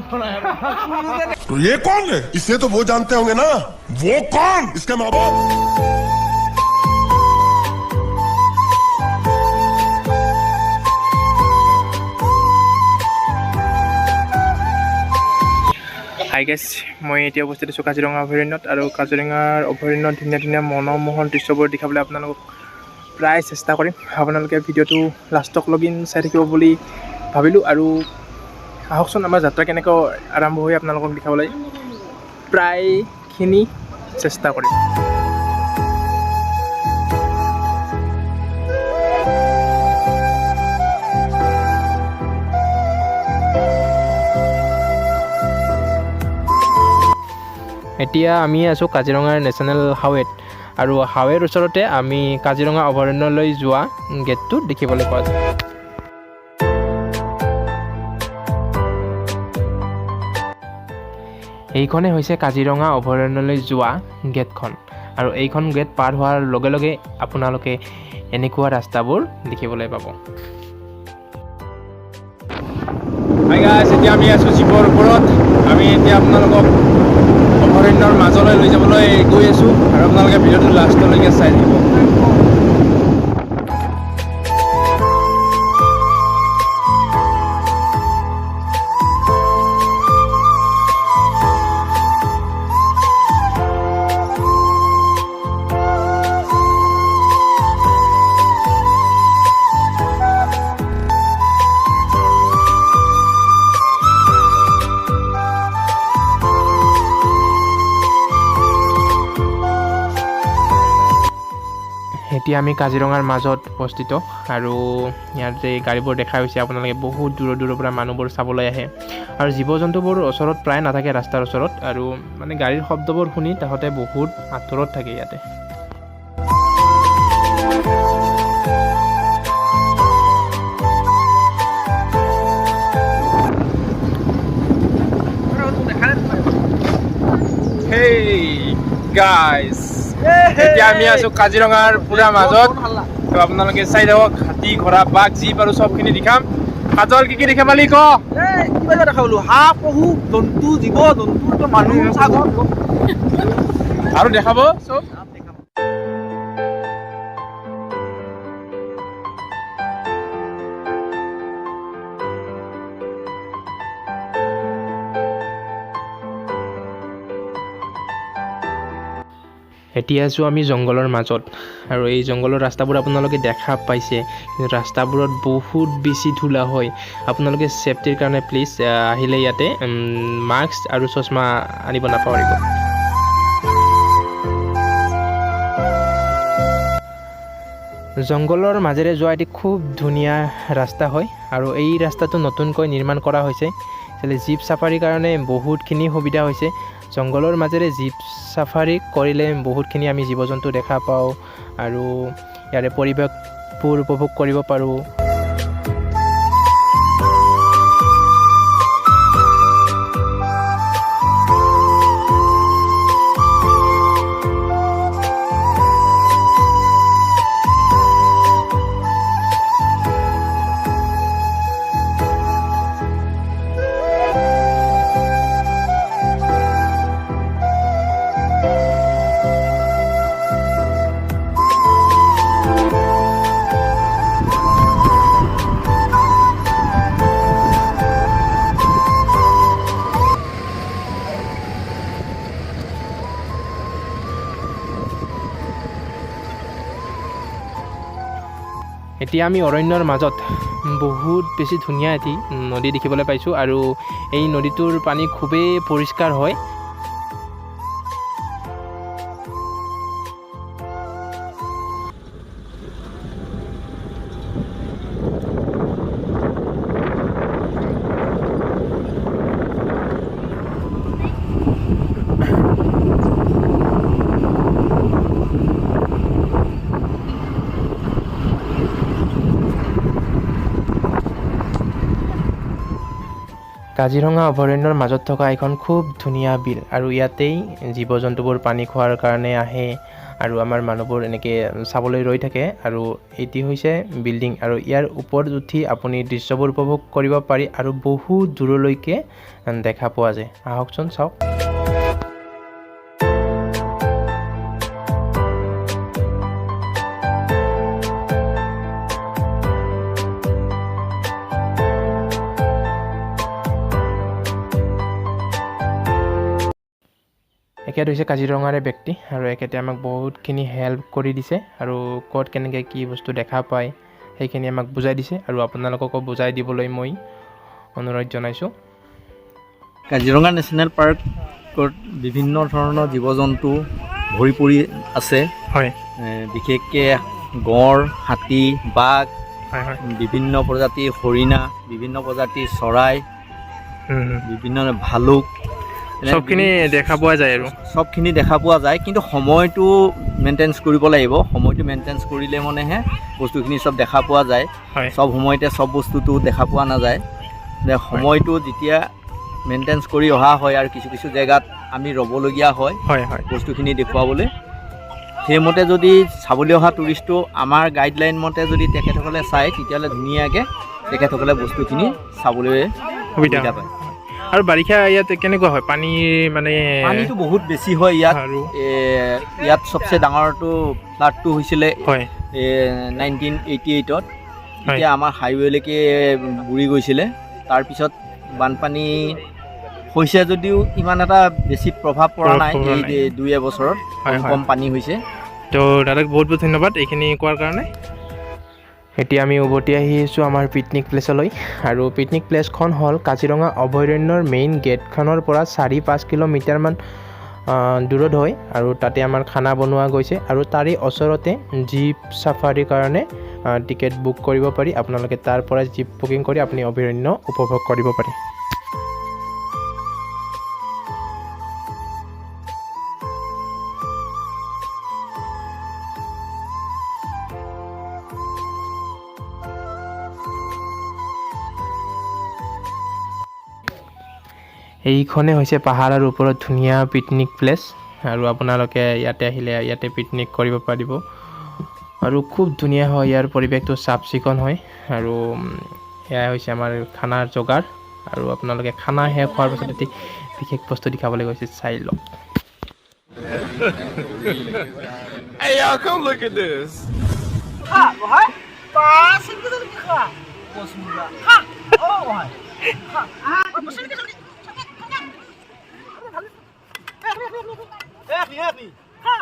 तो ये कौन है? इसे तो वो जानते होंगे ना। वो कौन? इसके माँ बाप। হাই গাইছ, মই এতিয়া উপস্থিত আছোঁ কাজিৰঙা অভয়াৰণ্যত আৰু কাজিৰঙাৰ অভয়াৰণ্যত ধুনীয়া ধুনীয়া মনোমোহন দৃশ্যবোৰ দেখাবলৈ আপোনালোকক প্ৰায় চেষ্টা কৰিম। আপোনালোকে ভিডিঅ'টো লাষ্টক লগিন চাই থাকিব বুলি ভাবিলোঁ আৰু আহকচোন, আমাৰ যাত্ৰা কেনেকৈ আৰম্ভ হৈ আপোনালোকক দেখাবলৈ প্ৰায়খিনি চেষ্টা কৰিম। এতিয়া আমি আছোঁ কাজিৰঙাৰ নেশ্যনেল হাইৱেত আৰু হাইৱেৰ ওচৰতে আমি কাজিৰঙা অভয়াৰণ্যলৈ যোৱা গেটটো দেখিবলৈ পোৱা যায়। এইখনেই হৈছে কাজিৰঙা অভয়াৰণ্যলৈ যোৱা গেটখন আৰু এইখন গেট পাৰ হোৱাৰ লগে লগে আপোনালোকে এনেকুৱা ৰাস্তাবোৰ দেখিবলৈ পাব। হাই গাইছ, এতিয়া আমি আছোঁ জীপৰ ওপৰত। আমি এতিয়া আপোনালোকক অভয়াৰণ্যৰ মাজলৈ লৈ যাবলৈ গৈ আছোঁ আৰু আপোনালোকে ভিডিঅ'টো লাষ্টলৈকে চাই থাকিব। এতিয়া আমি কাজিৰঙাৰ মাজত উপস্থিত আৰু ইয়াত যে গাড়ীবোৰ দেখা হৈছে, আপোনালোকে বহুত দূৰৰ দূৰৰ পৰা মানুহবোৰ চাবলৈ আহে আৰু জীৱ জন্তুবোৰ ওচৰত প্ৰায় নাথাকে ৰাস্তাৰ ওচৰত আৰু মানে গাড়ীৰ শব্দবোৰ শুনি তাহাঁতে বহুত আঁতৰত থাকে ইয়াতে। Hey guys, এতিয়া আমি আছো কাজিৰঙাৰ পুৰা মাজত। তো আপোনালোকে চাই থাকক, হাতী, ঘোঁৰা, বাঘ যি পাৰো চবখিনি দেখাম। কাজল, কি কি দেখা পালি ক? কিবা এটা দেখা পালো, হাঁহ, পহু, জন্তু, জীৱ জন্তু, মানুহ, ছাগল। আৰু দেখাব চব। এতিয়া আছোঁ আমি জংঘলৰ মাজত আৰু এই জংঘলৰ ৰাস্তাবোৰ আপোনালোকে দেখা পাইছে, কিন্তু ৰাস্তাবোৰত বহুত বেছি ধূলা হয়। আপোনালোকে ছেফটিৰ কাৰণে প্লিজ আহিলে ইয়াতে মাস্ক আৰু চশমা আনিব নাপাহৰিব। জংঘলৰ মাজেৰে যোৱা এটি খুব ধুনীয়া ৰাস্তা হয় আৰু এই ৰাস্তাটো নতুনকৈ নিৰ্মাণ কৰা হৈছে। জীপ চাফাৰীৰ কাৰণে বহুতখিনি সুবিধা হৈছে। জংঘলৰ মাজেৰে জীপ চাফাৰী কৰিলে বহুতখিনি আমি জীৱ জন্তু দেখা পাওঁ আৰু ইয়াৰে পৰিৱেশবোৰ উপভোগ কৰিব পাৰোঁ। এতিয়া আমি অৰণ্যৰ মাজত বহুত বেছি ধুনীয়া এটি নদী দেখিবলৈ পাইছোঁ আৰু এই নদীটোৰ পানী খুবেই পৰিষ্কাৰ হয়। কাজিৰঙা অভয়াৰণ্যৰ মাজত থকা এখন খুব ধুনীয়া বিল আৰু ইয়াতেই জীৱ জন্তুবোৰ পানী খোৱাৰ কাৰণে আহে আৰু আমাৰ মানুহবোৰ এনেকৈ চাবলৈ ৰৈ থাকে। আৰু এইটি হৈছে বিল্ডিং আৰু ইয়াৰ ওপৰত উঠি আপুনি দৃশ্যবোৰ উপভোগ কৰিব পাৰি আৰু বহু দূৰলৈকে দেখা পোৱা যায়। আহকচোন চাওক। এখেত হৈছে কাজিৰঙাৰে ব্যক্তি আৰু এখেতে আমাক বহুতখিনি হেল্প কৰি দিছে আৰু ক'ত কেনেকৈ কি বস্তু দেখা পায় সেইখিনি আমাক বুজাই দিছে আৰু আপোনালোককো বুজাই দিবলৈ মই অনুৰোধ জনাইছোঁ। কাজিৰঙা নেশ্যনেল পাৰ্কত বিভিন্ন ধৰণৰ জীৱ জন্তু ভৰি পৰি আছে। হয়। বিশেষকৈ গঁড়, হাতী, বাঘ, হয় হয় বিভিন্ন প্ৰজাতিৰ হৰিণা, বিভিন্ন প্ৰজাতিৰ চৰাই, বিভিন্ন ভালুক, এনে চবখিনি দেখা পোৱা যায় আৰু চবখিনি দেখা পোৱা যায়। কিন্তু সময়টো মেইনটেনেঞ্চ কৰিব লাগিব। সময়টো মেইনটেনেঞ্চ কৰিলে মানেহে বস্তুখিনি চব দেখা পোৱা যায়। চব সময়তে চব বস্তুটো দেখা পোৱা নাযায়। যে সময়টো যেতিয়া মেইনটেনেঞ্চ কৰি অহা হয় আৰু কিছু কিছু জেগাত আমি ৰ'বলগীয়া হয় হয় হয় বস্তুখিনি দেখুৱাবলৈ, সেইমতে যদি চাবলৈ অহা টুৰিষ্টটো আমাৰ গাইডলাইন মতে যদি তেখেতসকলে চায়, তেতিয়াহ'লে ধুনীয়াকৈ তেখেতসকলে বস্তুখিনি চাবলৈ সুবিধা সুবিধা পায়। আৰু বাৰিষা ইয়াত কেনেকুৱা হয় পানী মানে? পানীটো বহুত বেছি হয় ইয়াত। আৰু ইয়াত চবচে ডাঙৰটো ফ্লাডটো হৈছিলে 1988ত। তেতিয়া আমাৰ হাইৱেলৈকে বুৰি গৈছিলে। তাৰপিছত বানপানী হৈছে যদিও ইমান এটা বেছি প্ৰভাৱ পৰা প্ৰভাৱ নাই। পৰা এই নাই। দুই এবছৰত কম কম পানী হৈছে। তো দাদাক বহুত বহুত ধন্যবাদ এইখিনি কোৱাৰ কাৰণে। এতিয়া আমি উভতি আহি আছোঁ আমাৰ পিকনিক প্লেচলৈ আৰু পিকনিক প্লেচখন হ'ল কাজিৰঙা অভয়াৰণ্যৰ মেইন গেটখনৰ পৰা 4-5 কিলোমিটাৰমান দূৰত হয় আৰু তাতে আমাৰ খানা বনোৱা গৈছে আৰু তাৰে ওচৰতে জীপ চাফাৰীৰ কাৰণে টিকেট বুক কৰিব পাৰি। আপোনালোকে তাৰ পৰা জীপ বুকিং কৰি আপুনি অভয়াৰণ্য উপভোগ কৰিব পাৰে। এইখনে হৈছে পাহাৰৰ ওপৰত ধুনীয়া পিকনিক প্লেচ আৰু আপোনালোকে ইয়াতে আহিলে ইয়াতে পিকনিক কৰিব পাৰিব আৰু খুব ধুনীয়া হয়। ইয়াৰ পৰিৱেশটো চাফ চিকুণ হয় আৰু এয়া হৈছে আমাৰ খানাৰ যোগাৰ আৰু আপোনালোকে খানা শেষ হোৱাৰ পাছত এটি বিশেষ বস্তু দেখাবলৈ গৈছে, চাই লওক। Hey, y'all, come look at this. খা বহাই বা চেনকে চেনকে খা কচমুৰা খা অ বহাই খা চেনকে চেনকে। খা।